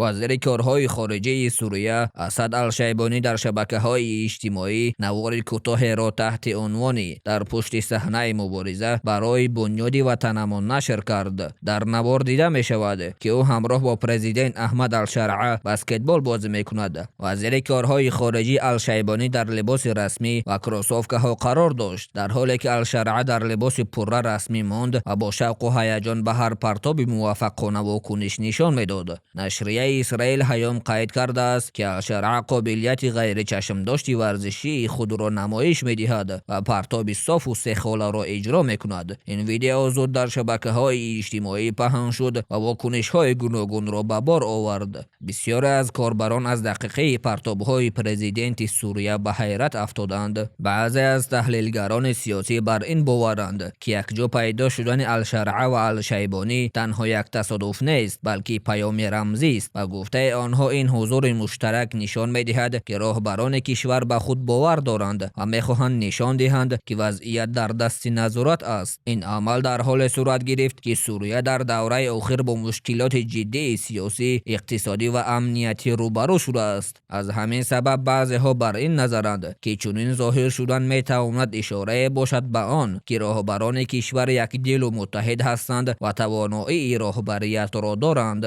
Вазири корҳои хориҷии Сурия Асад Алшайбонӣ дар шабакаҳои иҷтимоӣ навори кӯтоҳеро таҳти унвони «Дар пушти саҳнаи мубориза барои бунёди ватанамон» нашр кард. Дар навор дида мешавад, ки ӯ ҳамроҳ бо президент Аҳмад Алшаръа баскетбол бозӣ мекунад. Вазири корҳои хориҷӣ Алшайбонӣ дар либоси расмӣ ва кроссовкаҳо қарор дошт, дар ҳоле ки Алшаръа дар либоси пурра расмӣ монд ва бо шавқу ҳаяҷон ба ҳар партоби муваффақона вокуниш нишон медод. Нашрияи Исраил Ҳайом қайд кардааст, ки Алшаръа қобилияти ғайричашмдошти варзишии худро намоиш медиҳад ва партоби софу сехоларо иҷро мекунад. Ин видео зуд дар шабакаҳои иҷтимоӣ паҳн шуд ва вокунишҳои гуногунро ба бор овард. Бисёре аз корбарон аз дақиқаи партобҳои президенти Сурия ба ҳайрат афтоданд. Баъзе аз таҳлилгарони сиёсӣ бар ин боваранд, ки якҷо пайдо шудани Алшаръа ва Алшайбонӣ танҳо як тасодуф нест, балки паёми рамзист. Ба гуфтаи онҳо, ин ҳузури муштарак нишон медиҳад, ки роҳбарони кишвар ба худ бовар доранд ва мехоҳанд нишон диҳанд, ки вазъият дар дасти назорат аст. Ин амал дар ҳоле сурат гирифт, ки Сурия дар давраи охир бо мушкилоти ҷиддии сиёсӣ, иқтисодӣ ва амниятӣ рӯбарӯ шудааст. Аз ҳамин сабаб баъзеҳо бар ин назаранд, ки чунин зоҳир шудан метавонад ишорае бошад ба он, ки роҳбарони кишвар якдилу муттаҳид ҳастанд ва тавоноии роҳбариятро доранд.